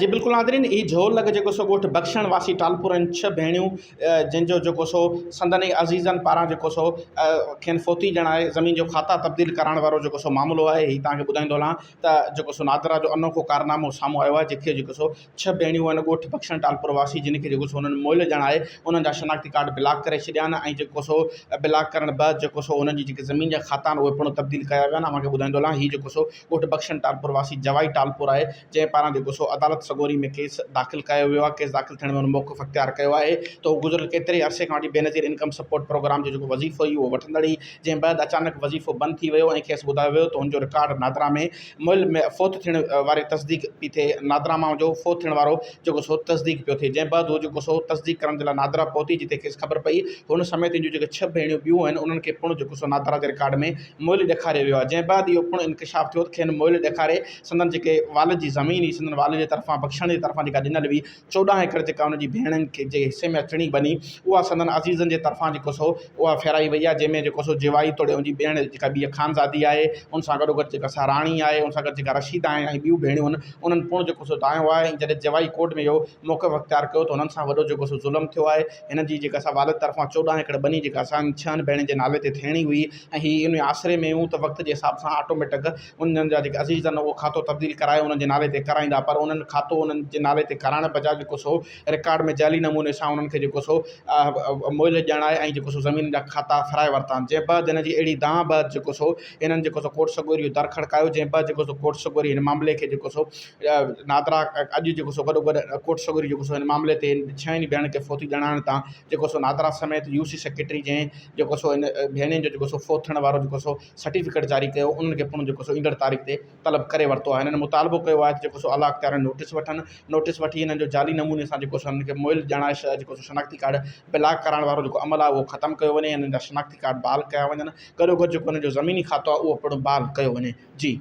جي بلڪل ناظرين هي جهول لڳ جيڪو سو ڳوٺ بخشڻ واسي ٽالپور آهن ڇهه ڀيڻيون جن جو جيڪو سو سندن ئي عزيزن پاران جيڪو سو کين فوتي ڄڻائي زمين جو کاتا تبديل ڪرائڻ وارو جيڪو سو معاملو آهي هي توهان کي ٻڌائيندو هلان ته جيڪو سو نادرا جو انوکو ڪارنامو سامهون آيو آهي جيڪي جيڪو سو ڇهه ڀيڻيون آهن ڳوٺ بخشڻ ٽالپور واسي جن کي جيڪو سو انهن مئل ڄڻائي انهن جا شناختي ڪارڊ بلاڪ ڪري ڇڏيا آهن ۽ جيڪو سو بلاڪ ڪرڻ بعد جيڪو سو انهن جي جيڪي زمين جا کاتا آهن اهي پڻ تبديل ڪيا ويا آهن اوهان کي ٻڌائيندو هلان هي جيڪو سو ڳوٺ بخشڻ ٽالپور واسي جوائي ٽالپور آهي جنهن پاران جيڪو سو عدالت سڳوري ۾ ڪيس داخل ڪيو ويو آهي، ڪيس داخل ٿيڻ ۾ هن موقف اختيار ڪيو آهي ته هو گذريل ڪيتري عرصي کان وٺي بينظير انڪم سپورٽ پروگرام جو جيڪو وظيفو هئي اهو وٺندڙ هئي، جنهن بعد اچانڪ وظيفو بند ٿي ويو ۽ کيس ٻڌايو ويو ته هن جو رڪارڊ نادرا ۾ مئل ۾ فوت ٿيڻ واري تصديق پئي ٿئي، نادرا مان جو فوت ٿيڻ وارو جيڪو سو تصديق پيو ٿئي، جنهن بعد هو جيڪو سو تصديق ڪرڻ جي لاء نادرا پهتي جتي کيس خبر پئي هن سميت هن جون جيڪي ڇهه ڀيڻيون ٻيون آهن انهن کي پڻ جيڪو سو نادرا جي رڪارڊ ۾ مئل ڏيکاريو ويو آهي، جنهن بعد اهو پڻ انڪشاف ٿيو ته کين مئل ڏيکاري سندن جيڪي والد جي زمين هئي، سندن والد جي طرفان بخشڻ جي طرفان جيڪا ڏنل هئي، 14 ايڪڙ جيڪا ان جي ڀيڻن کي جي حصي ۾ اچڻي بني، اها سندن عزيزن جي طرفان جيڪو سو اها ڦيرائي وئي آهي، جنهن ۾ جيڪو سو جوائي توڙي ان جي ڀيڻ جيڪا ٻي خانزادي آهي، ان سان گڏوگڏ جيڪا سا راڻي آهي، ان سان گڏ جيڪا رشيد آهن ۽ ٻيون ڀيڻيون آهن، انهن پڻ جيڪو سو دانهيو آهي ۽ جڏهن جوائي ڪورٽ ۾ اهو موقف اختيار ڪيو ته انهن سان وڏو جيڪو سو ظلم ٿيو آهي، هنن جي جيڪا سا والد طرفان 14 ايڪڙ ٻني جيڪا اسان ڇهن ڀيڻن جي نالي تي ٿيڻي هئي ۽ هي ان آسري ۾ هيون ته وقت جي حساب سان آٽوميٽڪ انهن جا جيڪي عزيز آهن اهو کاتو تبديل ڪرائي انهن جي نالي تي ڪرائيندا پر انهن کاتو انهن جي نالي تي ڪرائڻ بجاء جيڪو سو رڪارڊ ۾ جعلي نموني سان انهن کي جيڪو سو مئل ڄاڻائي ۽ جيڪو سو زمين جا کاتا ڦرائي ورتا آهن جنهن بعد هن جي اهڙي دانهن بعد جيڪو سو هنن جيڪو سو ڪورٽ سڳوري جو در کڙڪايو جنهن بعد جيڪو سو ڪورٽ سڳوري هن معاملي کي جيڪو سو نادرا اڄ جيڪو سو گڏو گڏ ڪورٽ سڳوري جيڪو سو هن معاملي تي ڇهن ئي ڀيڻن کي فوتي ڄاڻائڻ تان جيڪو سو نادرا سميت يو سي سيڪريٽري جنهن جيڪو سو هن ڀيڻين جو جيڪو سو فوت ٿيڻ وارو جيڪو سو سرٽيفڪيٽ جاري ڪيو انهن کي پڻ جيڪو سو ايندڙ تاريخ تي طلب ڪري ورتو آهي هنن مطالبو ڪيو آهي ته جيڪو سو اعليٰ اختيارين نوٽيس وٺن نوٽيس وٺي هنن جو جعلي نموني سان جيڪو سو هنن کي مئل ڄاڻائي جيڪو سو شناختي ڪارڊ بلاڪ ڪرائڻ وارو جيڪو عمل آهي اهو ختم ڪيو وڃي هنن جا شناختي ڪارڊ بحال ڪيا وڃن گڏوگڏ جيڪو هنن جو زميني کاتو آهي اهو پڻ بحال ڪيو وڃي جي.